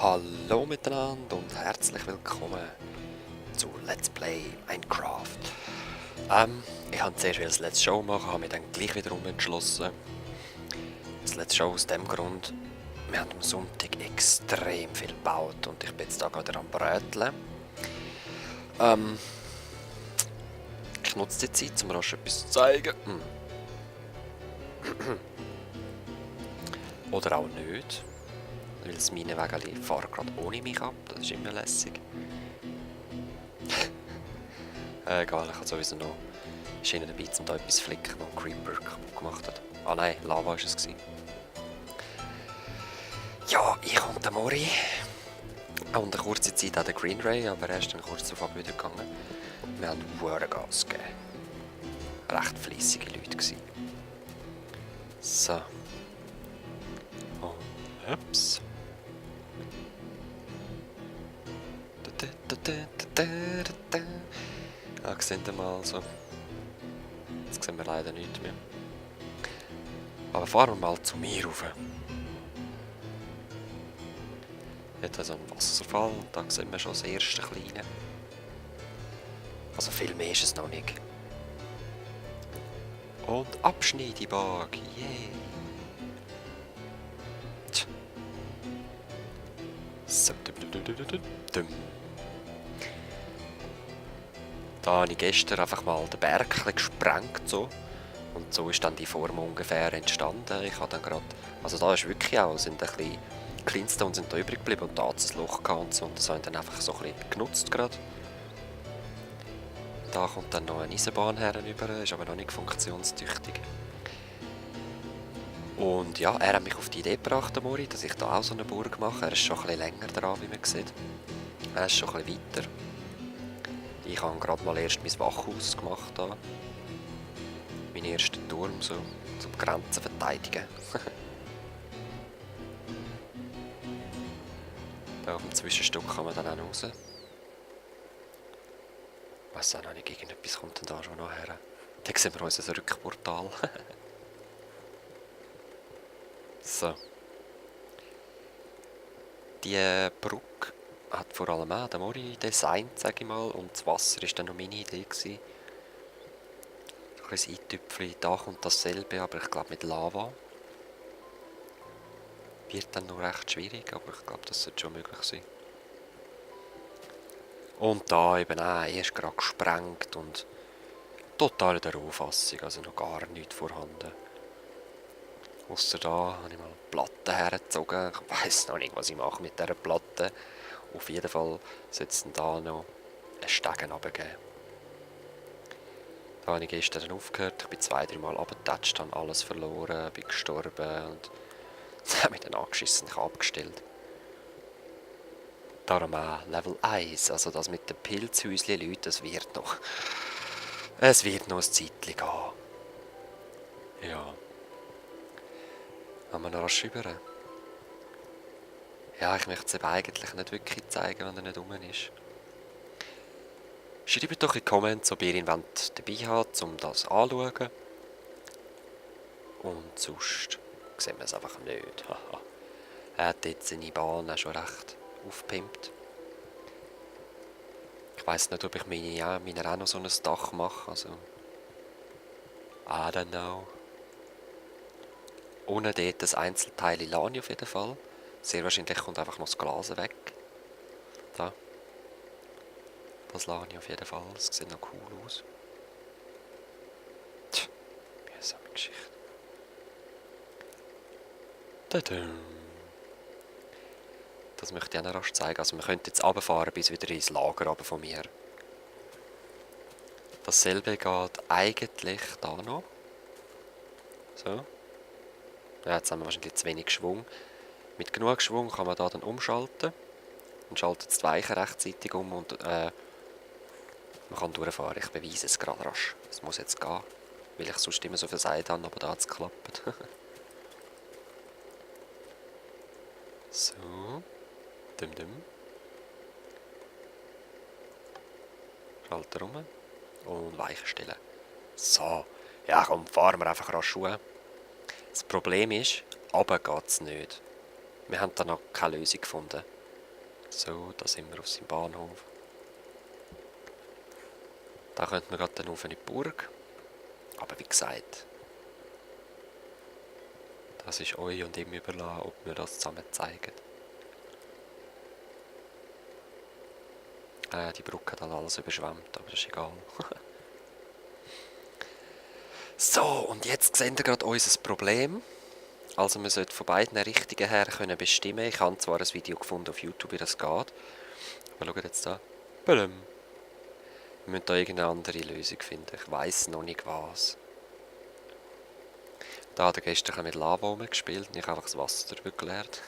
Hallo miteinander und herzlich willkommen zu Let's Play Minecraft. Ich habe zuerst das Let's Show machen, habe mich dann gleich wiederum entschlossen. Das Let's Show aus dem Grund, wir haben am Sonntag extrem viel gebaut und ich bin jetzt da gerade am Bröteln. Ich nutze die Zeit, um rasch etwas zu zeigen. Oder auch nicht. Weil das Minenwägeli fährt gerade ohne mich ab, das ist immer lässig. Egal, ich habe sowieso noch Schienen dabei, um da etwas zu flicken, das Creeper kaputt gemacht hat. Ah nein, Lava war es. Ja, ich und der Mori. Und eine kurze Zeit auch der Green Ray, aber er ist dann kurz darauf wieder gegangen. Wir haben Gas gegeben. Recht fleissige Leute gewesen. So. Und ups. Ah, sehen wir mal so. Jetzt sehen wir leider nichts mehr. Aber fahren wir mal zu mir rauf. Hier hat so einen Wasserfall und da sehen wir schon das erste kleine. Also viel mehr ist es noch nicht. Und Abschneidebag, yay! So, da habe ich gestern einfach mal den Berg gesprengt so. Und so ist dann die Form ungefähr entstanden. Ich habe dann gerade, also da ist wirklich auch, sind ein bisschen Kleinstone sind da übrig geblieben und da hat es ein Loch gehabt und so. Und das habe ich dann einfach so ein bisschen genutzt gerade. Da kommt dann noch eine Eisenbahn herüber, ist aber noch nicht funktionstüchtig. Und ja, er hat mich auf die Idee gebracht, Mori, dass ich da auch so eine Burg mache. Er ist schon ein bisschen länger dran, wie man sieht. Er ist schon ein bisschen weiter. Ich habe gerade mal erst mein Wachhaus gemacht da. Mein erster Turm, so, zum Grenzen verteidigen. Da auf dem Zwischenstück kann man dann auch noch raus. Ich weiss auch noch nicht, irgendetwas kommt dann da schon noch her. Da sehen wir unser Rückportal. So. Die Brücke hat vor allem auch der Mori designt, sage ich mal, und das Wasser war dann noch meine Idee gewesen. Ein bisschen Eintüpfchen, da kommt dasselbe, aber ich glaube mit Lava. Wird dann noch recht schwierig, aber ich glaube, das sollte schon möglich sein. Und da eben auch erst gerade gesprengt und total in der Rohfassung, also noch gar nichts vorhanden. Ausser da habe ich mal Platten hergezogen. Ich weiss noch nicht, was ich mache mit dieser Platte. Auf jeden Fall sollte es da noch einen Stegen runtergeben. Da habe ich gestern aufgehört. Ich bin 2-3 Mal runtergetatscht, habe alles verloren, bin gestorben und habe mich dann angeschissen und abgestellt. Darum auch Level 1, also das mit den Pilzhäuschen, Leute, das wird noch. Es wird noch ein Zeitchen gehen. Ja. Haben wir noch rasch rüber? Ja, ich möchte es eben eigentlich nicht wirklich zeigen, wenn er nicht rum ist. Schreibt doch in die Comments, ob ihr ihn dabei habt, um das anzuschauen. Und sonst sehen wir es einfach nicht. Er hat jetzt seine Bahn schon recht aufgepimpt. Ich weiss nicht, ob ich meiner auch noch so ein Dach mache. Also, I don't know. Ohne dort ein Einzelteil Lani auf jeden Fall. Sehr wahrscheinlich kommt einfach noch das Glas weg. Da. Das Lani auf jeden Fall. Das sieht noch cool aus. Tch, mühsame Geschichte. Das möchte ich auch noch rasch zeigen. Also wir könnten jetzt runterfahren bis wieder ins Lager runter von mir. Dasselbe geht eigentlich da noch. So. Ja, jetzt haben wir wahrscheinlich zu wenig Schwung. Mit genug Schwung kann man da dann umschalten. Dann schaltet es die Weichen rechtzeitig um und man kann durchfahren. Ich beweise es gerade rasch. Es muss jetzt gehen, weil ich sonst immer so viel Seite habe, aber da hat es geklappt. So. Schalter rum. Und Weichen stellen. So. Ja komm, fahren wir einfach rasch Schuhe. Das Problem ist, runter geht es nicht. Wir haben da noch keine Lösung gefunden. So, da sind wir auf seinem Bahnhof. Da könnten wir gerade dann auf in die Burg. Aber wie gesagt, das ist euch und ihm überlassen, ob wir das zusammen zeigen. Die Brücke hat halt alles überschwemmt, aber das ist egal. So, und jetzt sehen wir gerade unser Problem. Also man sollte von beiden Richtungen her können bestimmen. Ich habe zwar ein Video gefunden auf YouTube, wie das geht. Aber schaut jetzt da. Badum. Wir müssen da irgendeine andere Lösung finden. Ich weiss noch nicht was. Da hat er gestern mit Lava rumgespielt und ich habe einfach das Wasser drüber geleert.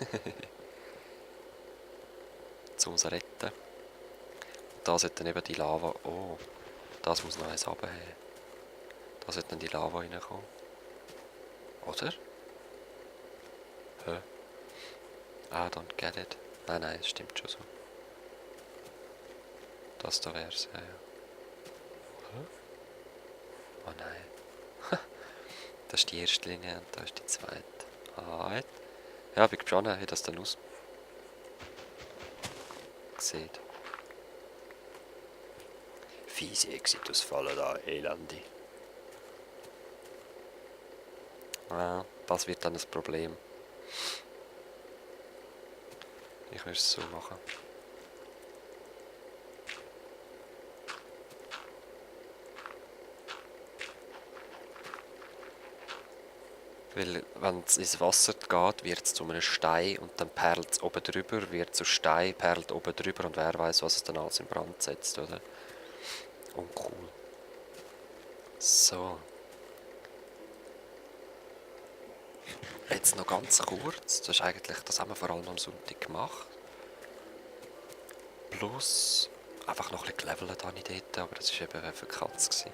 Um uns zu retten. Da sollte dann eben die Lava... Oh, das muss noch eins runterhaben. Da sollte dann die Lava reinkommen. Oder? Hä? I don't get it. Nein, nein, es stimmt schon so. Das da wär's, ja, ja. Hä? Oh nein. Das ist die erste Linie und da ist die zweite. Ah, ja, bin gespannt, wie das dann aussieht. Fiese Exitusfalle da, Elende. Ja, das wird dann das Problem. Ich würde es so machen. Weil, wenn es ins Wasser geht, wird es zu einem Stein und dann perlt es oben drüber, wird zu Stein, perlt oben drüber und wer weiß, was es dann alles in Brand setzt, oder? Uncool. So. Jetzt noch ganz kurz, das ist eigentlich, das haben wir vor allem am Sonntag gemacht. Plus, einfach noch ein bisschen gelevelt habe ich dort, aber das war eben für die Katze.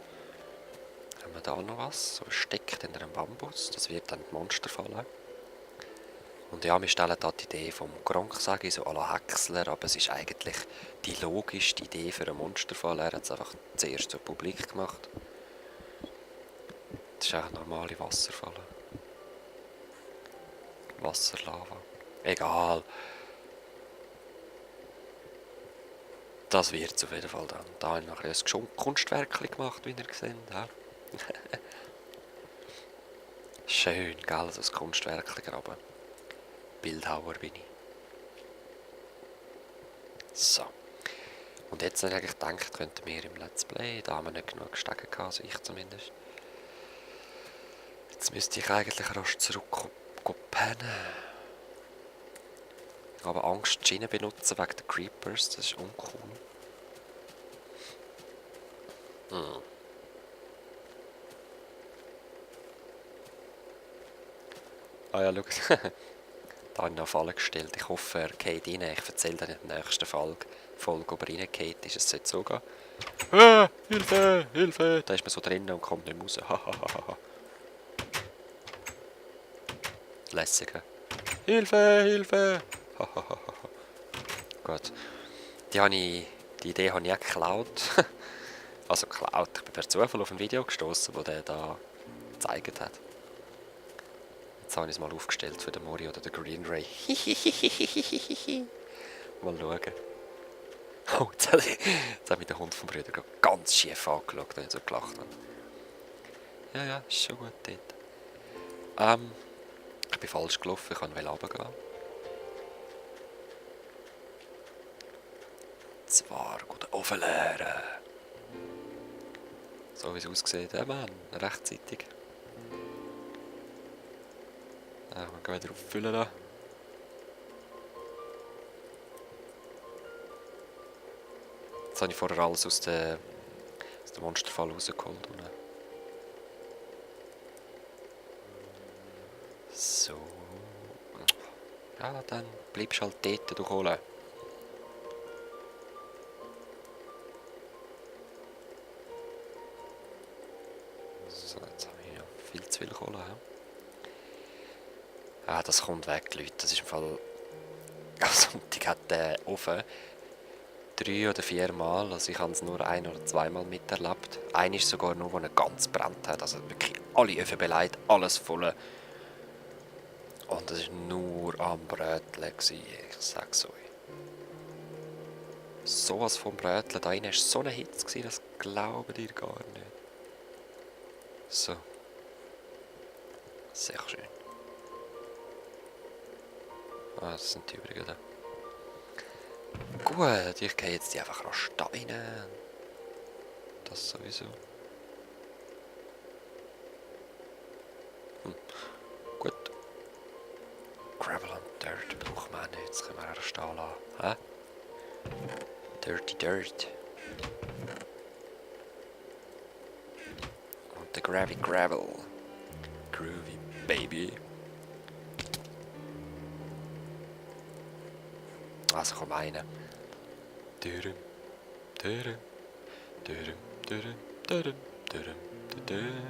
Haben wir da noch was? So steckt in einem Bambus, das wird dann die Monster fallen. Und ja, wir stellen da die Idee vom Gronk, sage ich, so à la Häcksler, aber es ist eigentlich die logischste Idee für einen Monsterfall. Er hat es einfach zuerst so publik gemacht. Das ist eigentlich normale Wasserfalle. Wasserlava. Egal. Das wird es auf jeden Fall dann. Da habe ich noch ein Kunstwerk gemacht, wie ihr seht. Ja. Schön, gell, so ein Kunstwerk graben. Bildhauer bin ich. So. Und jetzt habe ich eigentlich gedacht, könnten wir im Let's Play, da haben wir nicht genug Stege gehabt, also ich zumindest. Jetzt müsste ich eigentlich rasch zurück pennen. Aber Angst, die Schiene benutzen wegen der Creepers, das ist uncool. Ah ja, schau. Da habe ich noch eine Falle gestellt. Ich hoffe, er geht rein. Ich erzähle dann in der nächsten Folge, ob er reingeht ist. Es sollte so gehen. Hilfe, Hilfe! Da ist man so drinnen und kommt nicht mehr raus. Lässig. Hilfe, Hilfe! Gut. Die Idee habe ich auch geklaut. Also geklaut. Ich bin per Zufall auf ein Video gestoßen, wo der da gezeigt hat. Jetzt habe ich es mal aufgestellt für den Mori oder den Green Ray. Mal schauen. Oh, jetzt hat mich der Hund vom Bruder ganz schief angeschaut, wenn ich so gelacht habe. Ja, ja, ist schon gut dort. Ich bin falsch gelaufen, ich kann runtergehen. Zwar gut aufleeren. So wie es aussieht, ja Mann, rechtzeitig. Ja, wir gehen wieder auffüllen da. Jetzt habe ich vorher alles aus der Monsterfall rausgeholt. So. Ja, dann bleibst du halt dort durchholen. So, jetzt habe ich ja viel zu viel Kohle. Ja, das kommt weg, Leute. Das ist im Fall... Am Sonntag hat der Ofen 3 oder 4 Mal, also ich habe es nur 1 oder 2 Mal miterlebt. Einer ist sogar nur, wo er ganz brennt hat, also wirklich alle Öfen beleidigt, alles voll. Und es war nur am Bröteln, ich sag's euch. Sowas vom Brötchen. Da rein war so eine Hitze, gewesen, das glaubt ihr gar nicht. So. Sehr schön. Ah, das sind die übrigen da. Gut, ich gehe jetzt die einfach rasch da rein. Das sowieso. Gut. Gravel und Dirt brauchen wir auch nicht. Das können wir auch stehen lassen. Hä? Dirty Dirt. Und der Gravel. Groovy Baby. Also komm rein. Dürüm, dürüm, dürüm, dürüm, dürüm, dürüm, dürüm.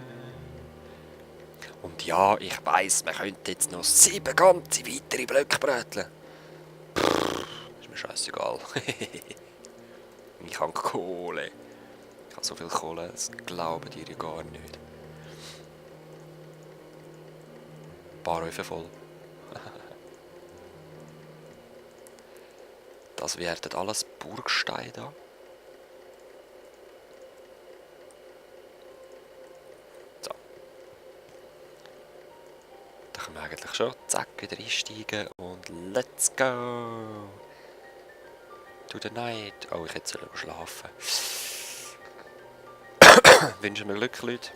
Und ja, ich weiss, man könnte jetzt noch 7 ganze weitere Blöcke bröteln. Ist mir scheißegal. Ich habe Kohle. Ich habe so viel Kohle, das glauben die ja gar nicht. Ein paar Öfen voll. Das werden alles Burgsteine da. So. Da können wir eigentlich schon zack wieder einsteigen und let's go! To the night. Oh, ich hätte schlafen. Wünschen mir Glück, Leute.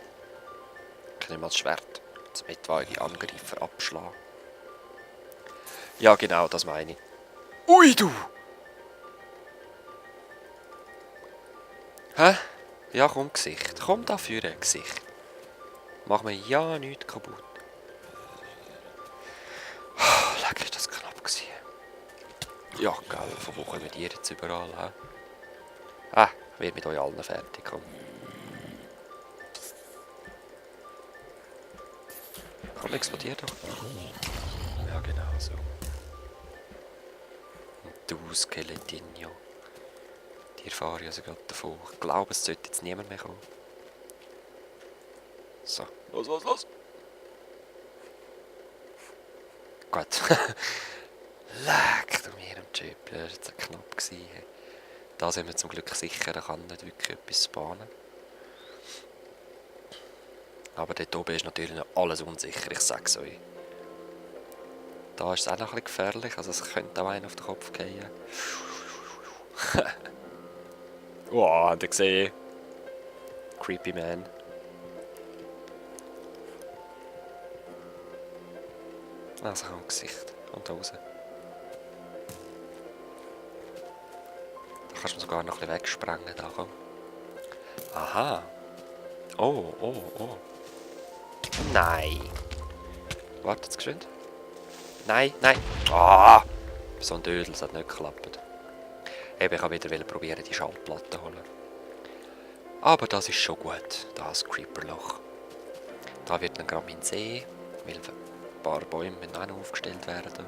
Ich nehme mal das Schwert zum etwaige Angreifer abschlagen. Ja, genau, das meine ich. Ui, du! Hä? Ja, komm, Gesicht. Komm da vorne, Gesicht. Mach mir ja nichts kaputt. Leck, ist das knapp gewesen. Ja, geil, von wo kommen die jetzt überall, hä? Ah, ich werde mit euch allen fertig, komm. Komm, explodier doch. Ja, genau so. Und du, Skeletinho. Die erfahre ich also gerade davon. Ich glaube, es sollte jetzt niemand mehr kommen. So, los. Gut. Leck du mir am Chip. Das war jetzt knapp gewesen. Da sind wir zum Glück sicher, da kann nicht wirklich etwas spawnen. Aber dort oben ist natürlich noch alles unsicher, ich sag's euch. Da ist es auch noch ein bisschen gefährlich, also es könnte auch einen auf den Kopf gehen. Wow, habt ihr gesehen? Creepy Man. Also am Gesicht und Hose. Da kannst du sogar noch ein bisschen wegsprengen, da komm. Aha. Oh. Nein. Warte, jetzt geschwind. Nein. Ah! So ein Dödel, das hat nicht geklappt. Eben, ich wollte wieder probieren, die Schallplatte zu holen. Aber das ist schon gut, das Creeperloch. Da wird dann gerade mein See, weil ein paar Bäume müssen auch noch aufgestellt werden.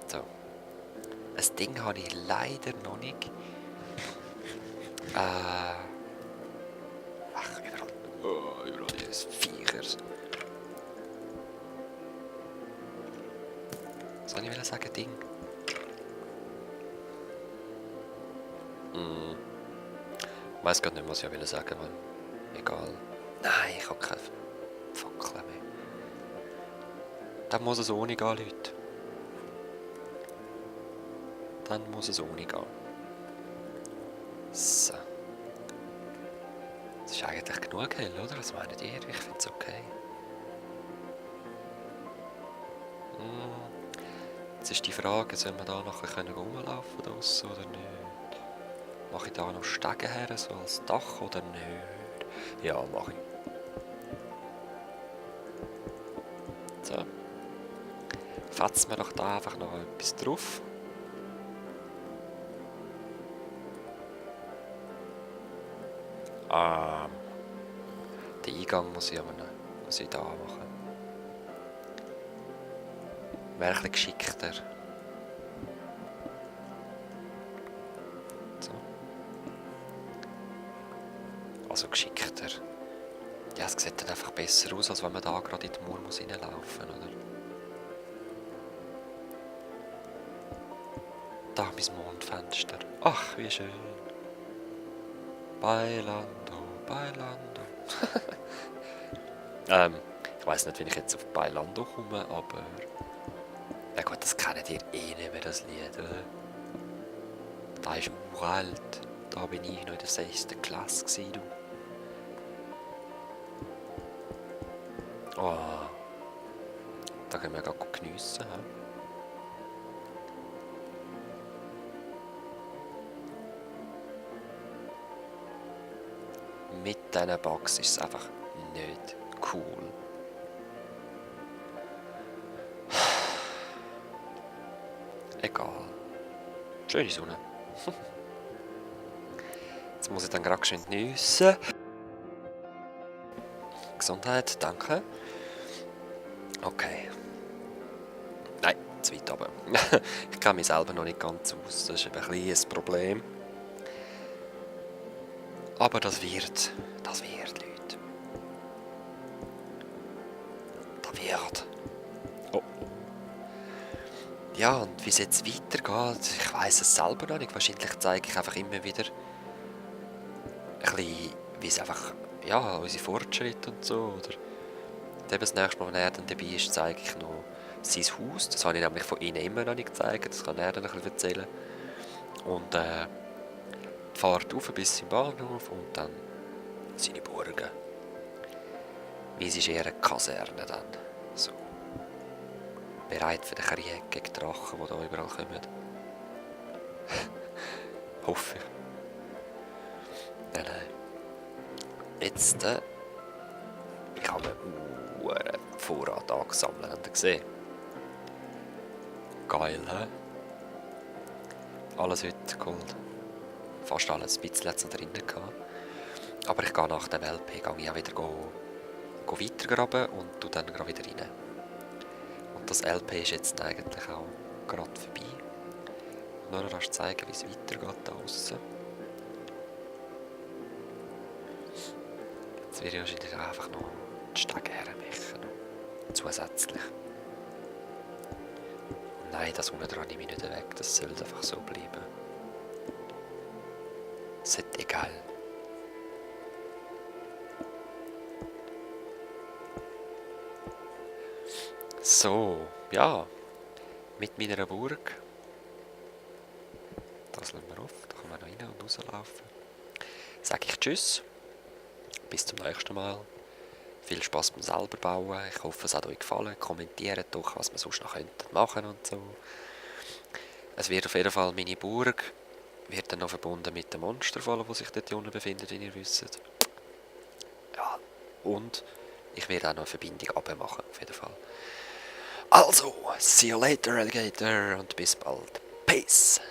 So. Ein Ding habe ich leider noch nicht. Ach, überall. Oh, überall dieses Viechers. Was soll ich sagen, Ding? Ich weiss gar nicht, was ich sagen wollte. Egal. Nein, ich habe keine Fackel mehr. Dann muss es ohne gehen, Leute. Dann muss es ohne gehen. So. Das ist eigentlich genug hell, oder? Was meint ihr? Ich finde es okay. Jetzt ist die Frage, sollen wir da nachher rumlaufen draussen oder nicht? Mache ich da noch Stege her, so als Dach oder nicht? Ja, mache ich. So. Fetzen wir doch da einfach noch etwas drauf. Den Eingang muss ich da machen. Wäre ein bisschen geschickter. So. Also geschickter. Ja, es sieht dann einfach besser aus, als wenn man da gerade in die Mauer reinlaufen muss, oder? Da mein Mondfenster. Ach, wie schön. Bailando, bailando. Ich weiss nicht, wie ich jetzt auf Bailando komme, aber... Ja gut, das kennt ihr eh nicht mehr, das Lied, oder? Das ist uralt. Da bin ich noch in der 6. Klasse gewesen, du. Oh, da können wir gerade geniessen. He? Mit diesen Bugs ist es einfach nicht cool. Egal. Schöne Sonne. Jetzt muss ich dann gerade schön geniessen. Gesundheit, danke. Okay. Nein, zu weit oben. Ich kenne mich selber noch nicht ganz aus. Das ist ein bisschen ein Problem. Aber das wird, Leute. Das wird. Oh. Ja, und wie es jetzt weitergeht, ich weiss es selber noch nicht. Wahrscheinlich zeige ich einfach immer wieder ein bisschen, wie es einfach, ja, unsere Fortschritte und so, oder eben das nächste Mal, wenn er dann dabei ist, zeige ich noch sein Haus. Das habe ich nämlich von ihnen immer noch nicht gezeigt, das kann er dann ein bisschen erzählen. Und die Fahrt rauf bis zum Bahnhof und dann seine Burgen. Wie ist eher eine Kaserne dann. So. Bereit für den Krieg gegen die Drachen, die da überall kommen. Hoffe ich. Nein. Jetzt, ich habe einen Vorrat angesammelt, habt ihr gesehen? Geil, hä? Alles heute Gold. Fast alles, ein bisschen hat es noch drin gehabt. Aber ich gehe nach dem LP gehe ich auch wieder weitergraben und tue dann gerade wieder rein. Und das LP ist jetzt eigentlich auch gerade vorbei. Nur noch zeigen, wie es weitergeht da aussen. Jetzt werde ich wahrscheinlich einfach noch die Stege hermachen. Zusätzlich. Und nein, das unten dran nehme ich nicht weg. Das soll einfach so bleiben. Es ist egal. So, ja. Mit meiner Burg. Das lassen wir auf. Da können wir noch rein und rauslaufen. Sage ich Tschüss. Bis zum nächsten Mal. Viel Spaß beim selber bauen. Ich hoffe, es hat euch gefallen. Kommentiert doch, was wir sonst noch machen könnten und so. Es wird auf jeden Fall meine Burg. Wird dann noch verbunden mit dem Monsterfall, wo sich dort unten befindet, wie ihr wisst. Ja, und ich werde auch noch eine Verbindung abmachen, auf jeden Fall. Also, see you later, Alligator, und bis bald. Peace!